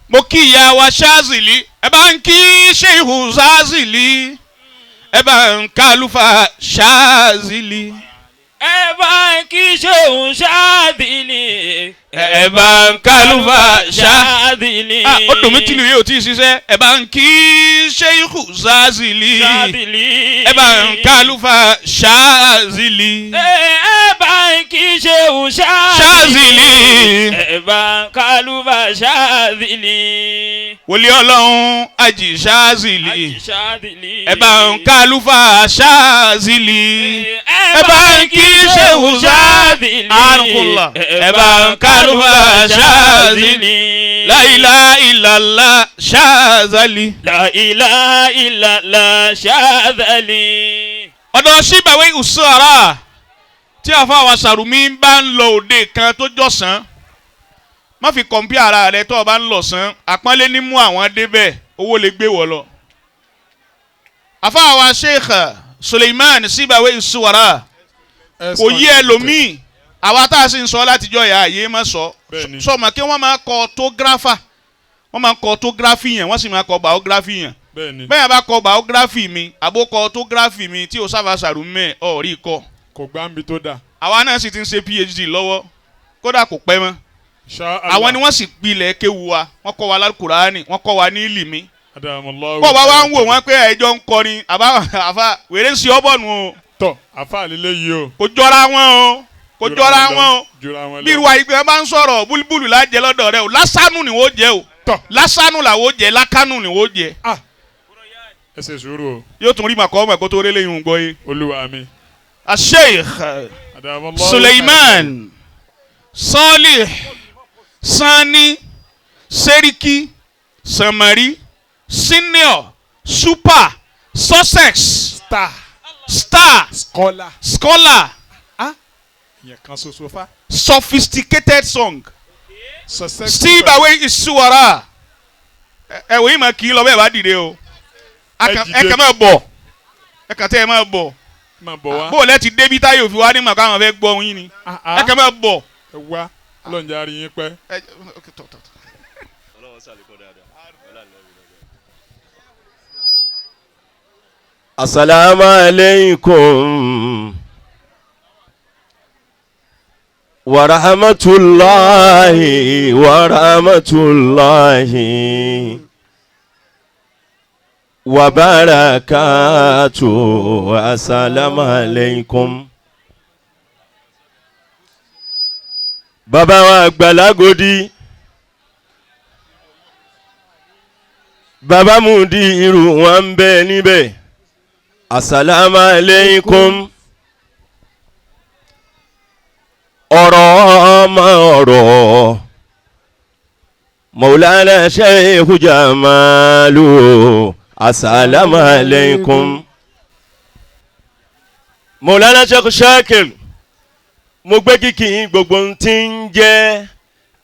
Mo kí ìyá wa Ṣáàzìlì, ẹ bá ń kí Ṣéhù Ṣáàzìlì, ẹ bá ń kálùfà Ṣáàzìlì. Ẹ bá ń kí Ṣéhù Ṣáàdìlì. Ẹ bá ń kálùfà Ṣáàdìlì. Ah, ó dùn mí tìlù yìí ò tí ì ṣiṣẹ́. Ẹ bá ń kí Ṣéhù Ṣáàzìlì. Ṣáàdìlì. Ẹ bá ń kálùfà Ṣáàzìlì. Ẹ bá ń kí Ṣéhù Ṣáàzìlì. Ẹ bá ń kálùfà Ṣáàdìlì. Wòlíì Ọlọ́run Àjì Ṣáàzìlì. Ṣáàdìlì. Ẹ bá ń kálùfà Ṣáàzìlì. Ẹ bá ń kí Ṣéhù Ṣáàdìlì. Àrùnkùnlá. Ẹ bá ń kálùfà Ṣáàzìlì. La ilaha illallah Ṣáàzàlì. La ilaha illallah Ṣáàdìlì. Ọ̀dọ̀ síbàwé ìṣọ́ra tí àfàwà Sàrùmí bá ń lọ òde kan tó jọ̀sán, má fi kọ̀m̀pì ara rẹ tó o bá ń lọ sán, àpọ́nlé ní mú àwọn débẹ̀, owó lè gbé wọ̀ lọ. Àfàwà Sheikh Suleiman síbàwé ìṣọ́ra kò yí ẹlòmíì, àwa tá a sì ń sọ látijọ́ ìyá àyè má sọ Bẹ́ẹ̀ni. sọmọ kí wọ́n máa kọ autographer, wọ́n máa kọ autography yẹn, wọ́n sì máa kọ biography yẹn. Bẹ́ẹ̀ni. Bẹ́ẹ̀ bá kọ biography mi àbó kọ autography mi tí o sábà Sàrùmí ẹ̀ ọ̀ rí kọ. Kò gbá nbi tó dáa. Àwa náà sì ti ń ṣe PhD lọ́wọ́, kódà kò pẹ́ mọ́. Insha Allah. Àwọn ni wọ́n sì pilẹ̀ kéwu wa, wọ́n kọ́ wa lálùkùránì, wọ́n kọ́ wa ní ìlìmí. Adamallahu. Bọ́ọ̀ bá wá ń wò wọ́n pé ẹjọ́ ń kọrin àbá àfa wèrè ń ṣe ọ́ bọ̀nù o. Tọ́ àfa lílé yìí o. Kò jọra wọn o, kò jọra wọn o. Jura wọn lọ. Bí irú àyíkpé wọn bá ń sọ̀rọ̀ búlúbúlù lájẹ lọ́dọ̀ rẹ o, lásánù ni wọ́n jẹ o. Tọ́. Lásánù làwọ́ jẹ, lákánù ni wọ́n jẹ. Ah, ẹ ṣe sùúrù o. Yóò tún rí màkọ́ ọmọ ẹ̀kọ́ tó rélé yìí ń gbọ́ yé. Olúwa mi. Sheikh Adamallahu. Suleiman Salih Sani Seriki Samari Senior Super Sussex Star. Star Scholar. Scholar. Ah, ìyẹn kan ṣoṣo fa. Sophisticated song. Success. Síbàwé ìṣúwara ẹ wòye mà kì í lọ bẹ́ẹ̀ bá dìde o. Ẹ dìde. Ẹ kàn máa bọ̀, ẹ kàn tẹ́ ẹ máa bọ̀. Máa bọ̀ wá. Bó o lẹ́ ti débi táyé òfin wa ní màkà àwọn fẹ́ gbọ́ yín ni. Ah, Ẹ ah. kàn máa bọ̀. Ẹ wá ọlọ́njà rí yín pẹ́. Ẹ ok, tọ̀, tọ̀, tọ̀. Asalaamu alaikum wa rahmatulahi wa rahmatulahi wa barakatu. Asalaamu alaikum. Bàbá wa Àgbàlágòdì, bàbá Mudi irú wọn ń bẹ níbẹ̀. Asalaamu alaikum. Ọ̀rọ̀ ọmọ ọ̀rọ̀ Maulana Sheikh Jamalu, asalaamu alaikum. Maulana Sheikh Shakir, mo gbé kíkì yín gbogbo ohun tí ń jẹ́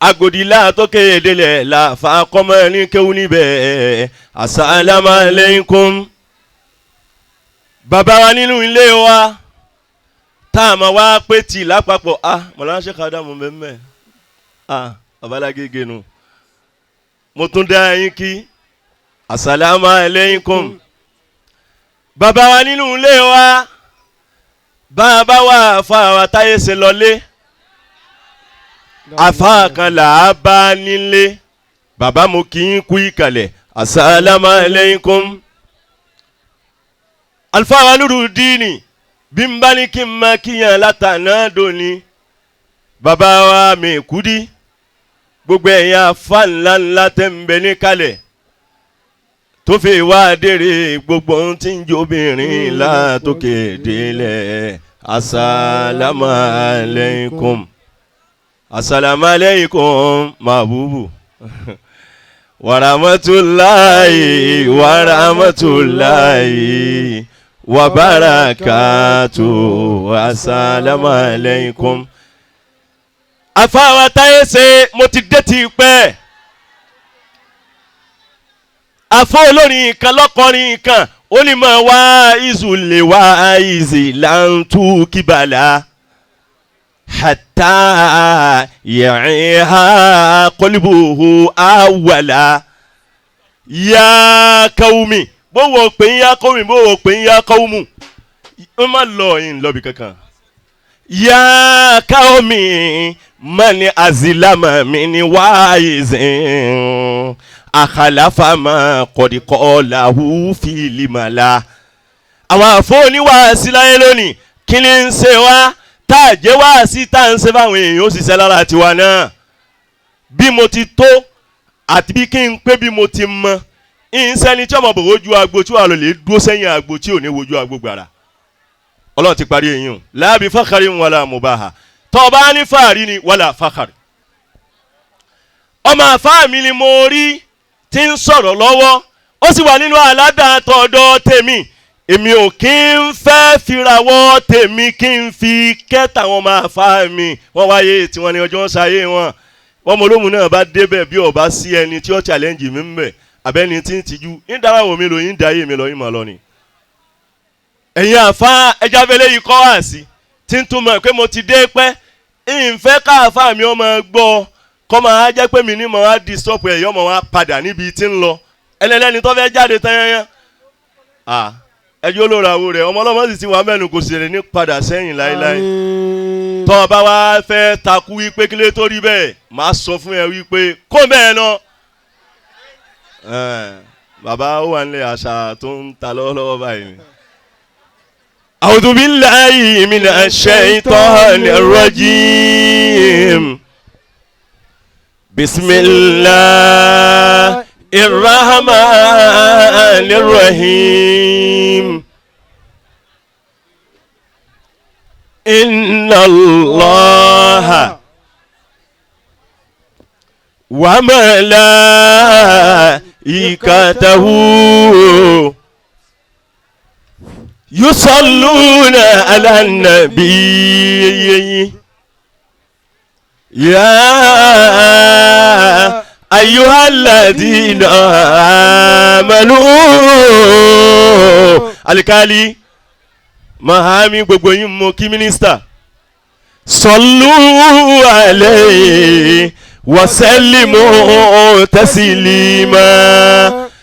Agodi látọ́kẹ́ délẹ̀ làfà kọ́mọ ní kéwú níbẹ̀. Asalaamu alaikum. Bàbá wa nínú ilé wa tá a máa wá pé tì lápapọ̀, ah, Mọ̀lára Sheikh Adamu mẹ́mẹ́, ah, babalágége nu, mo tún dá yín kí. Asalaamu alaikum. Bàbá wa nínú ilé wa, bàbá wa àfa wa táyé ṣe lọlé, àfa kan là á bá nílé. Bàbá mo kì í kú ìkàlẹ̀. Asalaamu alaikum. Alfa wa Nurudini, bí n bá ní kí n máa kíyàn látàná dòní, bàbá wa Mèkúdí, gbogbo ẹ̀yin afa ńlá ńlá tẹ́ ń bẹ níkàlẹ̀ tó fi wá dèrè gbogbo ohun tí ń jóbìnrin látòkè délẹ̀. Asalaamu alaikum. Asalaamu alaikum mabubu warahmatulahi warahmatulahi wabarakatu. Asalaamu alaikum. Àfáwà táyé ṣe mo ti dé ti pẹ́. Àfọ olórin kan lọ́kọrin kan ó ní mọ̀ wá ìzù lè wá ìzì láǹtú kíbalà. hatta ya'iha qalbuhu awwala ya qaumi bó wọ pé ń ya qaumi bó wọ pé ń ya qaumu ń má lọ yín lọ́bi kankan ya qaumi mani azilama mini waizin akhalafa ma qad qalahu fil mala. Àwọn àfọwọ́ni wá sí láyé lónìí kí ni ń ṣe wá tá a jẹ́ wá sí tá à ń ṣe fáwọn èèyàn ó ṣiṣẹ́ lára tiwa náà. Bí mo ti tó àti bí kí n pé bí mo ti mọ ìǹsẹ́ni tí ọmọ bò wojú agbo tí wàá lọ lè dúró sẹ́yìn agbo tí ò ní wojú agbo gbàrà. Ọlọ́run ti parí eyín o láàbí fàkàrí ń wàlà mubaha tọ́ ọ bá ní fàárí ni wàlà fàkàrí. Ọmọ àfáà mi ni mo rí tí ń sọ̀rọ̀ lọ́wọ́ ó sì wà nínú aládàá-tọ̀dọ̀ tèmi èmi ò kí ń fẹ́ firawọ́ tèmi kí n fi kẹ́tà wọn máa fa mi wọ́n wáyé tiwọn ní ọjọ́ ń ṣayé wọn wọ́n mọ olóhùn náà bá débẹ̀ bí ọba sí ẹni tí ó challenge mi ń bẹ̀ abẹ́ni tí ń tijú ń dára wò mí lò ń da ayé mi lọ ìmọ̀ lọ ni. Ẹ̀yin àfa ẹja fẹlẹ́ yìí kọ́ wá sí tí ń túmọ̀ pé mo ti dé pẹ́ ìfẹ́ káàfà mi ọmọ gbọ́ kọ́ máa jẹ́ pé mi ní mo wá disturb ẹ̀ yọ́ mo wá padà níbi tí ń lọ ẹlẹ́lẹ́ni tó fẹ́ jáde tán yányán ẹjọ́ olóra wo rẹ̀ ọmọ ọlọ́mọ sì ti wà mẹ́nu kò sì rìn ní padà sẹ́yìn láéláé. Tọ́ ọ bá wá fẹ́ takú wípé kílé tó rí bẹ́ẹ̀ máa sọ fún ẹ wípé kó bẹ́ẹ̀ lọ. Bàbá ó wà nílé àṣà tó ń ta lọ́wọ́lọ́wọ́ báyìí ni. A'udhu billahi minash shaitanir rajim. Bismillahir rahmanir rahim. Inna Allaha wa malaikatahu yusalluna ala nabiyyi ya ayyuhalladhina amanu. Alikali mahami gbogbo yín mo kí mínísítà sallu alayhi wa sallimu taslima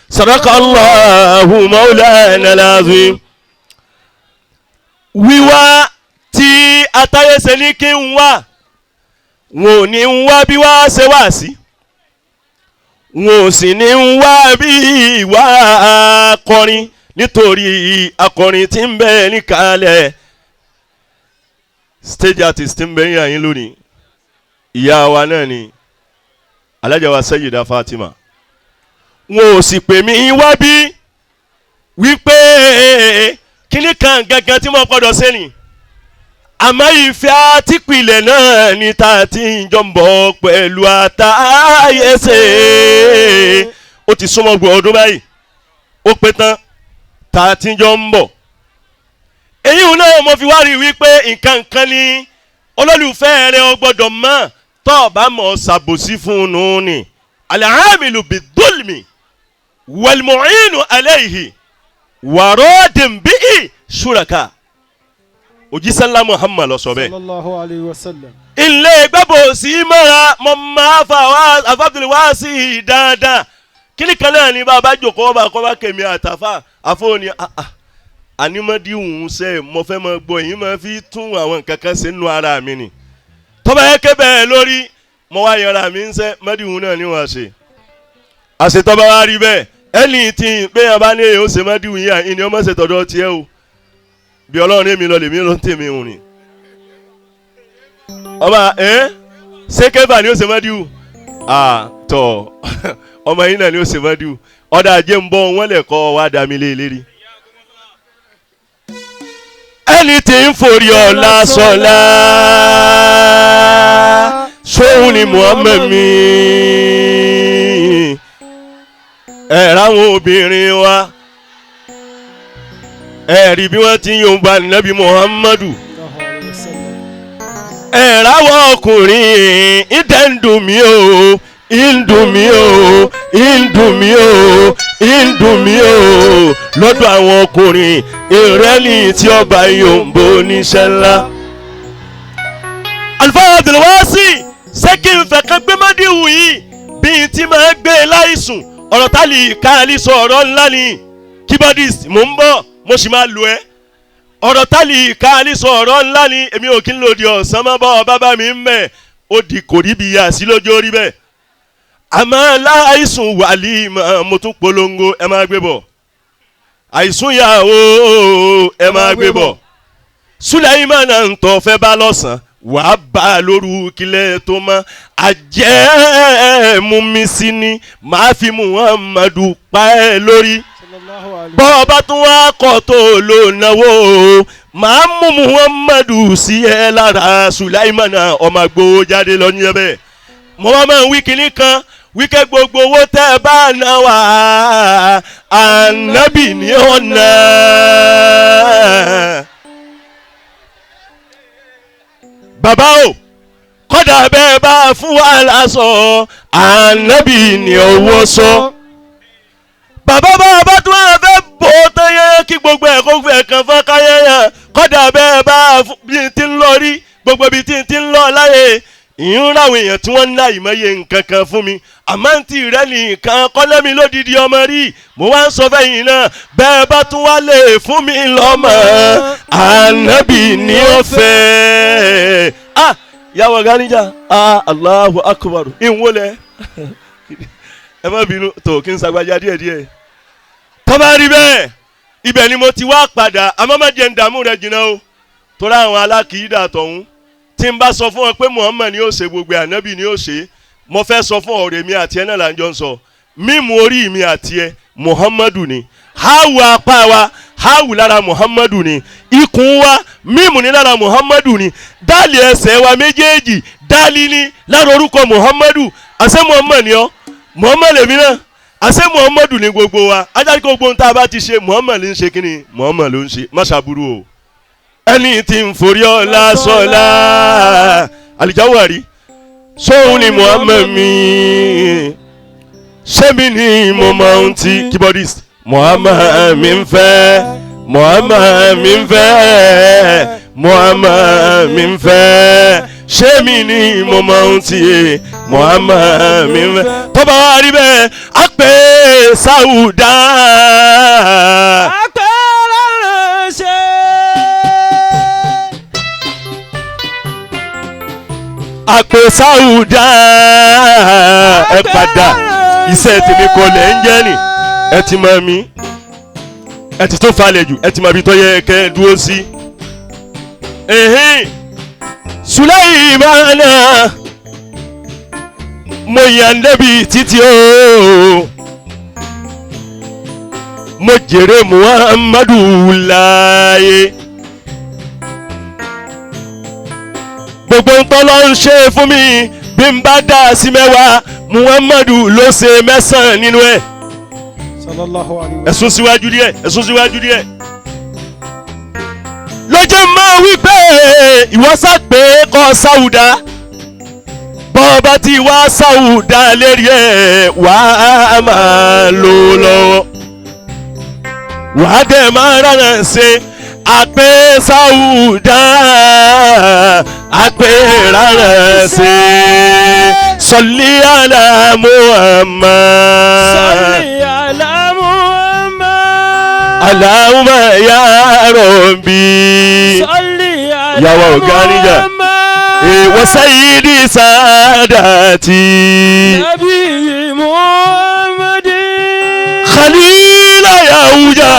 sadaqallahu mawlana al-azim. Wíwá tí atáyẹsẹ ní kí n wá wọn ò ní ń wá bí wá ṣe wá sí wọn ò sì ní ń wá bí ìwà akọrin nítorí akọrin tí ń bẹ níkàlẹ̀ stage artist tí ń bẹ yín àyín lónìí ìyá wa náà ni alájà wa Sayyida Fatima wọn ò sì pè mí wá bí wípé kíní kan gangan tí mo gbọdọ̀ ṣe ni àmọ́ ìfẹ́ àtìpìlẹ̀ náà ni tá a ti ń jọ ń bọ̀ pẹ̀lú àtàyèsè ó ti súnmọ́ gbọ́ ọdún báyìí ó pé tán tá a ti ń jọ ń bọ̀. Èyí ò náà mo fi wá rí wípé nǹkan kan ni olólùfẹ́ rẹ o gbọ́dọ̀ mọ̀ tó o bá mọ̀ ṣàbòsí fún un ni al-aamilu bid-dhulmi wal-mu'inu alayhi waradin bihi shuraka. Òjíṣẹ́ ńlá Muhammad ló sọ bẹ́ẹ̀. Sallallahu alayhi wa sallam. Ilé gbàgbọ́ sí mọ́ra mọ́ máa fa àfàbìlì wá sí i dáadáa kíní kan náà ni bàbá jòkó ọba kọ́ bá kèmí àtàfà àfọwọ́ni ànímọ́dí òun ṣe mo fẹ́ mọ gbọ́ yìí máa fi tún àwọn nǹkan kan ṣe nínú ara mi ni tọ́ba yẹ kébẹ̀ lórí mo wá yọra mi ń sẹ́ mọ́dí òun náà ni wọ́n ṣe àṣetọ́ba wa rí bẹ́ẹ̀ ẹni tí bẹ́ẹ̀ bá ní èyí ó ṣe mọ́dí òun yìí à ìní ọmọ ṣe tọ̀dọ̀ tiẹ̀ o bí ọlọ́run èmi lọ lèmi ló ń tèmi òun ni ọba ẹ ṣé kẹfà ni ó ṣe mọ́díù tọ ọmọ yìí náà ni ó ṣe mọ́díù ọ̀dà ajé ń bọ́ wọ́n lè kọ́ wa dá mi lé lérí. Ẹni tí ń forí ọ̀la sọ̀la sóhun ni Muhammed mi ẹ̀ ráwọn obìnrin wa ẹ rí bí wọ́n ti ń yóò nàbí Muhammadu ẹ ráwọ̀ ọkùnrin ìdẹ́ ń dùn mí o ń dùn mí o ń dùn mí o ń dùn mí o lọ́dọ̀ àwọn ọkùnrin ìrẹ́lì tí ọba yòǹbó níṣẹ́ ńlá. Alfa Abdulwasi ṣé kí n fẹ́ kan gbé mọ́díwù yìí bí n ti máa gbé láìsùn ọ̀rọ̀ tá lè káàlì sọ ọ̀rọ̀ ńlá ni keyboardist mò ń bọ̀ mo sì máa lò ẹ́ ọ̀rọ̀ tá lè káàlì sọ ọ̀rọ̀ ńlá ni èmi ò kí ń lòdì ọ̀sán mọ́ bọ́ bàbá mi ń mẹ́ ó di kò rí bí yà sí lójó rí bẹ́ẹ̀ àmọ́ láìsùn wàlí mo tún polongo ẹ máa gbé bọ̀ àìsùn yà ó ẹ máa gbé bọ̀ Sùlẹ́ìmánà ń tọ́ fẹ́ bá lọ́sàn-án wàá bá a lóru kílẹ̀ tó mọ́ àjẹ́ mú mi sí ni màá fi Muhammadu pa ẹ́ lórí bọ́ ọba tún wá kọ́ tó lò náwó màá mú Muhammadu sí ẹ lára Sùlẹ́ìmánà ọmọ àgbo jáde lọ ní ẹbẹ̀ mo wá máa ń wí kinní kan wíkẹ́ gbogbo owó tẹ́ ẹ bá ná wá ànábì ní ọ̀nà. Bàbá o kọ́dà bẹ́ẹ̀ bá fún wa lásọ ànábì ní owó sọ. Bàbá bá tún wà fẹ́ bò ó tán yẹn kí gbogbo ẹ̀ kó fẹ́ kàn fún káyẹ̀yẹ̀ kọ́dà bẹ́ẹ̀ bá bí n ti ń lọ rí gbogbo bí tí n ti ń lọ láyé ìyún ráwọn èèyàn tí wọ́n ń ná ìmọ̀ye nǹkan kan fún mi àmọ́ ń tì rẹ́ nìkan kọ́lẹ́mi lódìdí ọmọ rí mo wá ń sọ fẹ́yìn náà bẹ́ẹ̀ bá tún wá lè fún mi lọ́mọ ànábì ní ó fẹ́. Ah yàwó gánìjà ah Allahu akbar ìwọlẹ̀ ẹ má bínú tó kí n ṣàgbájá díẹ̀díẹ̀. tó bá rí bẹ́ẹ̀ ibẹ̀ ni mo ti wá padà àmọ́ má jẹ́ ń dààmú rẹ̀ jìnnà o torí àwọn alákìídà tọ̀hún tí n bá sọ fún ọ pé Muhammad ni ó ṣe gbogbo ànábì ni ó ṣe mo fẹ́ sọ fún ọ̀rẹ́ mi àti ẹ náà là ń jọ ń sọ mímu orí mi àti ẹ Muhammadu ni háwù apá wa háwù lára Muhammadu ni ikùn wa mímu ni lára Muhammadu ni dáàlì ẹsẹ̀ wa méjèèjì dáàlì ni lára orúkọ Muhammadu àṣẹ Muhammad ni ọ Muhammad lèmi náà àṣẹ Muhammadu ni gbogbo wa ajáde gbogbo ohun tá a bá ti ṣe Muhammad ń ṣe kí ni Muhammad ló ń ṣe má ṣàbúrú o ẹni tí ń forí ọlá sọlá àlìjáwárí sóun ni Muhammad mi ṣémi ni mo máa ń ti keyboardist Muhammad mi ń fẹ́ Muhammad mi ń fẹ́ Muhammad mi ń fẹ́ ṣémi ni mo máa ń ti Muhammad mi ń fẹ́ tọ́ba wa rí bẹ́ẹ̀ á pè é sáwùdá. Àpè sáwùdá ẹ padà iṣẹ́ tèmi kọ lẹ̀ ń jẹ́ nì ẹ ti mọ mi ẹ ti tó falẹ̀ jù ẹ ti mọ ibi tó yẹ kẹ́ ẹ dúró sí. Sùlẹ́ìmánà mo yàn débi títí o mo jèrè Muhammadu láàyè. Gbogbo ń tọ́lọ́ ń ṣe fún mi bí n bá dá sí mẹ́wàá Muhammadu ló ṣe mẹ́sàn-án nínú ẹ̀. Ẹ̀sùn síwájú díẹ̀ ẹ̀sùn síwájú díẹ̀. Lọ́jọ́ máa wí pé ìwọ sá pé kọ́ sáwùdá bọ́ọ̀bá tí wá sáwùdá lérí ẹ̀ wá á máa lò lọ́wọ́ wàá dẹ̀ máa rárá ṣe àpè sáwùdá àpè rárá ṣe sọlí àlà Muhammad. Salli ala Muhammad. Allahumma ya Rabbi. Salli ala Yàwá ọ̀gá níjà. Muhammad. Wa sayyidi sadati. Nabi Muhammadin. Khalila yahuja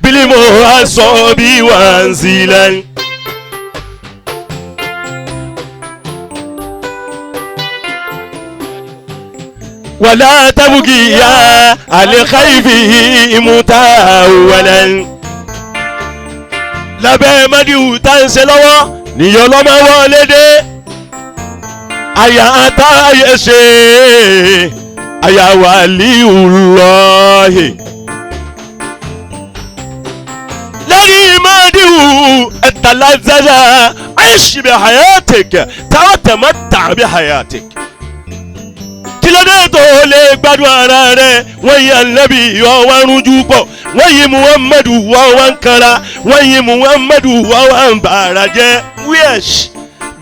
bilimu asobi wanzilan. Wala tabugiya alikaifi mutawalan. Lábẹ́ madiwu tá ń ṣe lọ́wọ́ níyọ́ lọ́mọ wọlé dé. Àyà àtàyè ṣe àyà wàlíùlọ́hì. Lẹ́yìn madiwu ẹ̀tàlázáza àìsí bí hayatik tàwátàmátà bí hayatik. Kí ló dé tó lè gbádùn ara rẹ̀? Wọ́n yí Ànábì wọ́n wá ń rújú pọ̀, wọ́n yí Muhammadu wọ́n wá ń kanra, wọ́n yí Muhammadu wọ́n wá ń bàrà jẹ́. Wíẹ̀ṣ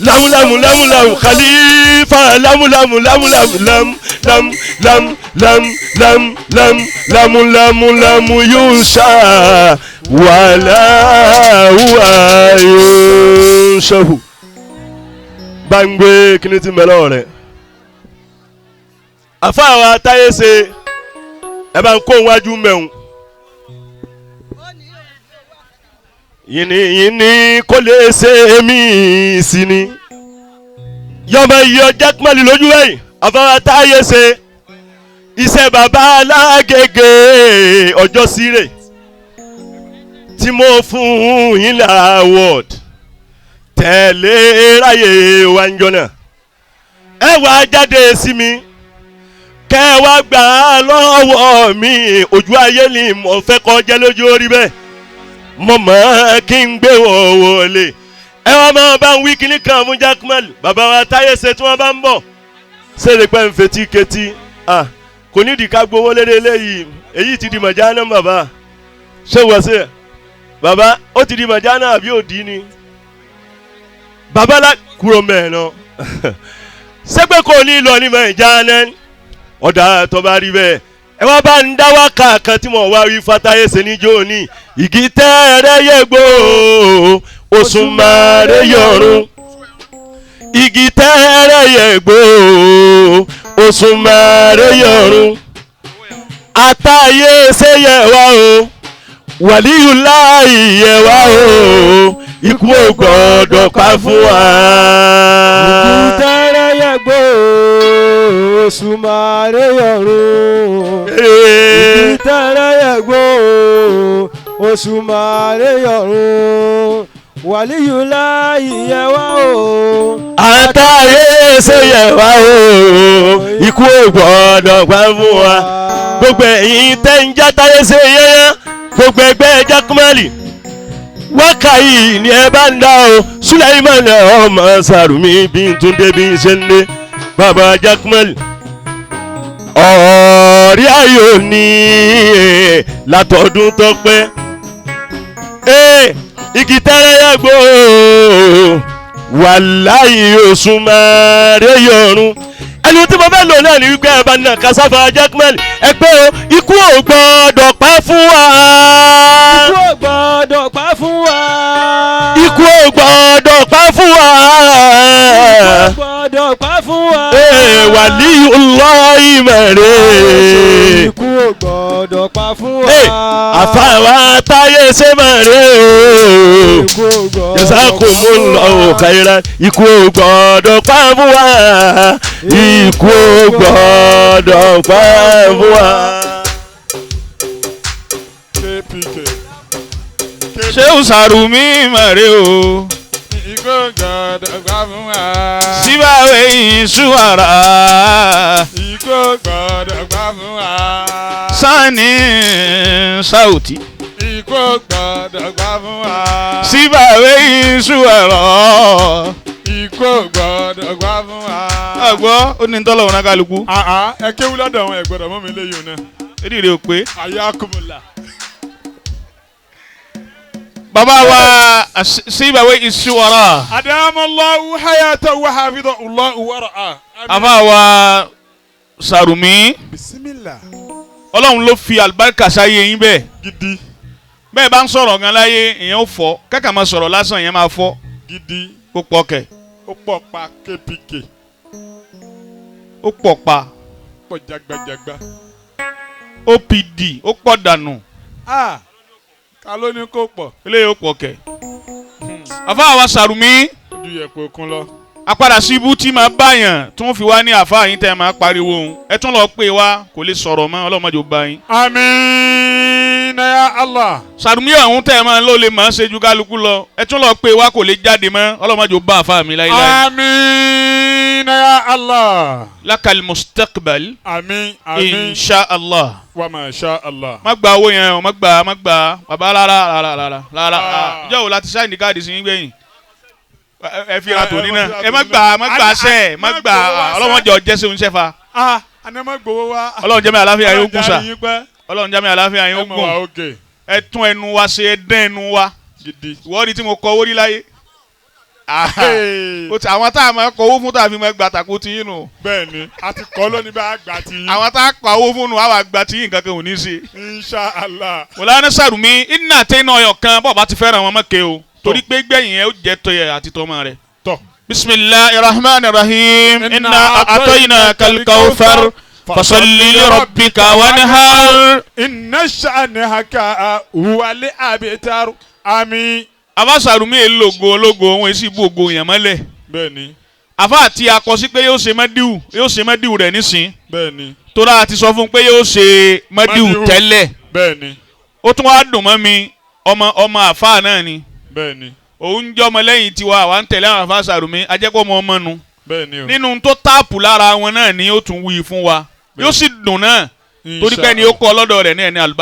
Lamu lamu lamu lamu khalifa lamu lamu lamu lamu lamu lamu lamu lamu lamu lamu lamu lamu lamu yunsa wala huwa yunsahu. Gbàngbé kíni ti mẹ́lọ́ rẹ̀. Àfáà táyé ṣe ẹ bá ń kó wájú mẹ́hun. Yìnyín yìnyín kò lè ṣe mí sí ni. Yọmọ iyọ jákèmálì lójú ẹ̀yìn àfáà táyé ṣe iṣẹ́ bàbá alágége ọjọ́ síre tí mo fún yín lá award tẹ̀lé ráyè wa ń jọ náà. Ẹ wá jáde sí mi kẹ́ wá gbà á lọ́wọ́ mi ojú ayé ni mo fẹ́ kọjá lójú orí bẹ́ẹ̀ mo mọ̀ kí n gbé wọ̀wọ̀lé. Ẹ wá máa bá ń wí kíní kan fún Jackman bàbá wa táyé ṣe tí wọ́n bá ń bọ̀ ṣéde pẹ́ ń fetí ketí kò nídìí ká gbowó lédè eléyìí èyí ti di mọ̀já náà bàbá ṣé wọ́n ṣe bàbá ó ti di mọ̀já náà àbí òdì ni bàbá la kúrò mẹ́ẹ̀ náà ṣé pé kò ní lọ ní mọ̀já náà ọ̀dà tó bá rí bẹ́ẹ̀ ẹ wá bá ń dá wákà kan tí mo wá wí fataye ṣe níjó ní igi tẹ́ẹ̀rẹ́ yẹ̀gbó òṣùmàrè yọ̀run igi tẹ́ẹ̀rẹ́ yẹ̀gbó òṣùmàrè yọ̀run àtàyè ṣe yẹ wá o wàlíyùláì yẹ wá o ikú ò gbọ́dọ̀ pa fún wa. Igi tẹ́rẹ́ yẹ̀gbó òṣùmàrè yọ̀run. Igi tẹ́rẹ́ yẹ̀gbó òṣùmàrè yọ̀run. Wàlíyùláì yẹ wá o. Àtàyè ṣe yẹ wá o ikú ò gbọ́dọ̀ pa fún wa. Gbogbo ẹ̀yin tẹ́ ń já táyé ṣe yẹ́yẹ́ gbogbo ẹgbẹ́ jákúmẹ́lì wákà yìí ni ẹ bá ń dá o Sulaiman ọmọ Sàrùmí bí n tún dé bí n ṣe ń dé bàbá jákúmẹ́lì ọ̀rí ayò ní látọdún tó pẹ́ igi tẹ́rẹ́ yàgbó wàláyé òṣùmàrè yọ̀run ẹni tí mo fẹ́ lò náà ni wípé ẹ bá nà kásáfà Jackman ẹ pé o ikú ò gbọ́dọ̀ pa fún wa. Ikú ò gbọ́dọ̀ pa fún wa. Ikú ò gbọ́dọ̀ pa fún wa. Ikú ò gbọ́dọ̀ pa fún wa. Ee Waliyullahi mẹ̀rẹ̀. Ikú ò gbọ́dọ̀ pa fún wa. Ee àfàwà táyé ṣe mẹ̀rẹ̀ o. Ikú ò gbọ́dọ̀ pa fún wa. Jazakumullahu khairan. Ikú ò gbọ́dọ̀ pa fún wa. Ikú ò gbọ́dọ̀ pa fún wa. KPK. Ṣéhù Sàrùmí mọ̀rẹ́ o. Ikú ò gbọ́dọ̀ pa fún wa. Síbáwé ìṣúwàrà. Ikú ò gbọ́dọ̀ pa fún wa. Sani Sáùtì. Ikú ò gbọ́dọ̀ pa fún wa. Síbáwé ìṣúwàrà. Ikú ò gbọ́dọ̀ pa fún wa. Àgbọ̀ ó ní tọ́lọ̀ wọn kálukú. Àá ẹ kéwú lọ́dọ̀ àwọn ẹ̀gbọ́dọ̀ mọ́ mi léyìn náà. Eré rẹ̀ ò pé. Àyà kùmùlà. Bàbá wa Síbáwé ìṣúwàrà. Adamallahu hayatahu wa hafidhahullahu wa ra'ah. Àfáà wa Sàrùmí. Bismillah. Ọlọ́run ló fi àlùbáríkà sáyé yín bẹ́ẹ̀. Gidi Bẹ́ẹ̀ bá ń sọ̀rọ̀ gan láyé èèyàn ó fọ́ kẹ́kẹ́ máa sọ̀rọ̀ lásán èèyàn máa fọ́ gidi kó pọ̀ kẹ̀ ó pọ̀ pa KPK ó pọ̀ pa pọ̀ jagbajagba. OPD ó pọ̀ dànù Ah ká ló ní kó pọ̀ eléyìí ó pọ̀ kẹ̀. Àfáà wa Sàrùmí ojú yẹ̀pẹ̀ òkun lọ. apádà sí ibú tí máa báyàn tí wọ́n fi wá ní àfáà yín tẹ́ máa pariwo òun ẹ tún lọ pè wá kò lè sọ̀rọ̀ mọ́ ọlọ́mọdé ó bá yín. Àmín ya Allah. Sàrùmí ọ̀hún tẹ́ máa ló lè máa ṣe ju kálukú lọ ẹ tún lọ pè wá kò lè jáde mọ́ ọlọ́mọdé ó bá àfáà mi láíláí. Àmín ya Allah. Lakal mustaqbal Àmín àmín insha Allah. wa ma sha Allah. Má gba owó yẹn o má gba má gba bàbá rárá rárá rárá rárá ìjọ wo la ti sáyìn ní káàdì sí yín gbẹ̀yìn ẹ fi ra tòní náà ẹ má gbà má gbà sẹ́ má gbà ọlọ́mọdé ọjẹ́ sí oúnjẹ fa Ah àná má gbowó wá. ọlọ́run jẹ́ mi àlàáfíà yóò gùn sà Ọlọ́run jẹ́ àríyìn pẹ́. ọlọ́run jẹ́ mi àlàáfíà yóò Ẹ mọ̀ wá gùn òkè ẹ tún ẹnu wa ṣe ẹ dán ẹnu wa gidi. ìwọ́ọ̀dì tí mo kọ owó rí láyé Ó ti àwọn tá a máa kọ owó fún tá a fi máa gba tàkó tí yín nù. Bẹ́ẹ̀ni, a ti kọ́ lónìí bá a gbà tí. Àwọn tá a kọ owó fún nù àwọn àgbà tí yín nǹkan kan ò ní í ṣe. Insha Allah. Mọ̀lánà Sàrùmí iná àtẹ̀yìn ọyọ̀ kan bọ́ọ̀ bá ti fẹ́ràn wọn mọ́kẹ́ o torí pé gbẹ̀yìn yẹn ó jẹ́ tọ́yẹ àti tọ́mọ rẹ̀. Tọ́. Bisimilahi rahman rahim inna atoyina kalkawfar fasalli li rabbika wanhar. Inna sha'naka huwal abtar. Àmín. Àfáà Sàrùmí èlògo ológo òun èsì ibú ògo yẹn mọ́lẹ̀. Bẹ́ẹ̀ni. Àfáà àti akọ sí pé yóò ṣe mọ́díwù yóò ṣe mọ́díwù rẹ̀ nísìn. Bẹ́ẹ̀ni. Tóra àti sọ fún un pé yóò ṣe mọ́díwù Mọ́díwù. tẹ́lẹ̀. Bẹ́ẹ̀ni. Ó tún wá dùn mọ́ mi ọmọ ọmọ àfáà náà ni. Bẹ́ẹ̀ni. Òun jẹ́ ọmọ lẹ́yìn tiwa àwa ń tẹ̀lé àwọn àfáà Sàrùmí ajẹ́pọ̀ ọmọ ọmọ nu. Bẹ́ẹ̀ni o. Nínú tó táàpù lára wọn náà ni ó tún wí fún wa yóò sì dùn náà torí pé ni ó kọ́ lọ́dọ̀ rẹ̀ ní ẹni àlùbáríkà.